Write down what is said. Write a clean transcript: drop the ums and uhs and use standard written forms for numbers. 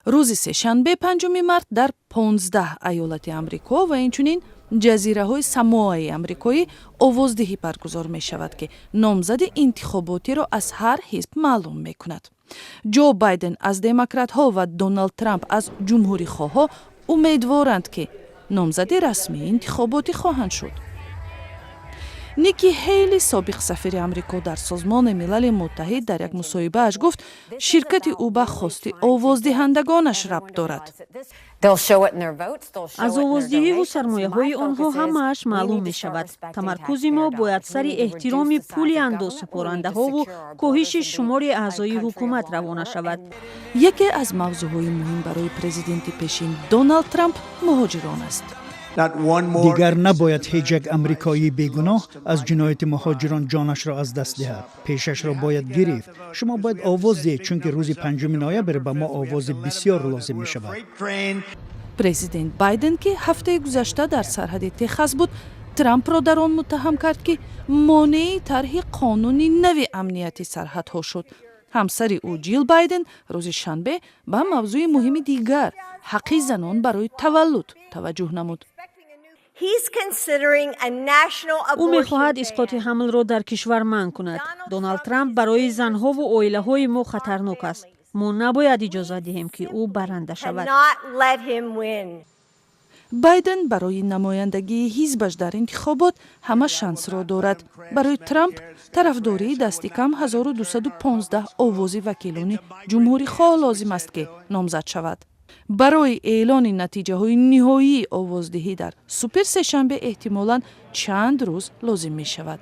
Рӯзи сешанбе, 5 март, дар 15 айёлати Амрико ва инчунин Ҷазираҳои Самоаи амрикоӣ овоздиҳӣ баргузор мешавад, ки номзади интихоботиро аз ҳар ҳизб маълум мекунад. Ҷо Байден аз демократҳо ва Доналд Трамп аз ҷумҳурихоҳҳо умедворанд, ки номзади расмии интихоботӣ хоҳанд шуд. Ники Ҳейли, собиқ сафири Амрико дар Созмони Милали Муттаҳид, дар як мусоҳибааш гуфт, ширкати ӯ ба хости овоздиҳандагонаш рабт дорад. Аз овоздиҳиву сармояҳои онҳо ҳамааш маълум мешавад. Тамаркузи мо бояд сари эҳтироми пули андозсупорандаҳову коҳиши шумори аъзои ҳукумат равона шавад. Яке аз мавзӯъҳои муҳим барои президенти пешин Доналд Трамп муҳоҷирон аст. Дигар набояд ҳеҷ як амрикоии бегуноҳ аз ҷинояти муҳоҷирон ҷонашро аз даст диҳад. Пешашро бояд гирифт. Шумо бояд овоз диҳед, чунки рӯзи 5 ноябр ба мо овози бисёр лозим мешавад. Президент Байден, ки ҳафтаи гузашта дар сарҳади Техас буд, Трампро дар он муттаҳам кард, ки монеи тарҳи қонуни нави амнияти сарҳадҳо шуд. Ҳамсари ӯ, Ҷил Байден, рӯзи шанбе ба мавзӯи муҳими дигар, ҳаққи занон барои таваллуд, таваҷҷӯҳ намуд. Ӯ мехоҳад исқоти ҳамлро дар кишвар манъ кунад. Доналд Трамп барои занҳову оилаҳои мо хатарнок аст. Мо набояд иҷозат диҳем, ки ӯ баранда шавад. Байден барои намояндагии ҳизбаш дар интихобот ҳама шансро дорад. Барои Трамп тарафдории дасти кам 1215 овози вакилони ҷумҳурихоҳ лозим аст, ки номзад шавад. Барои эълони натиҷаҳои ниҳоии овоздиҳӣ дар суперсешанбе эҳтимолан чанд рӯз лозим мешавад.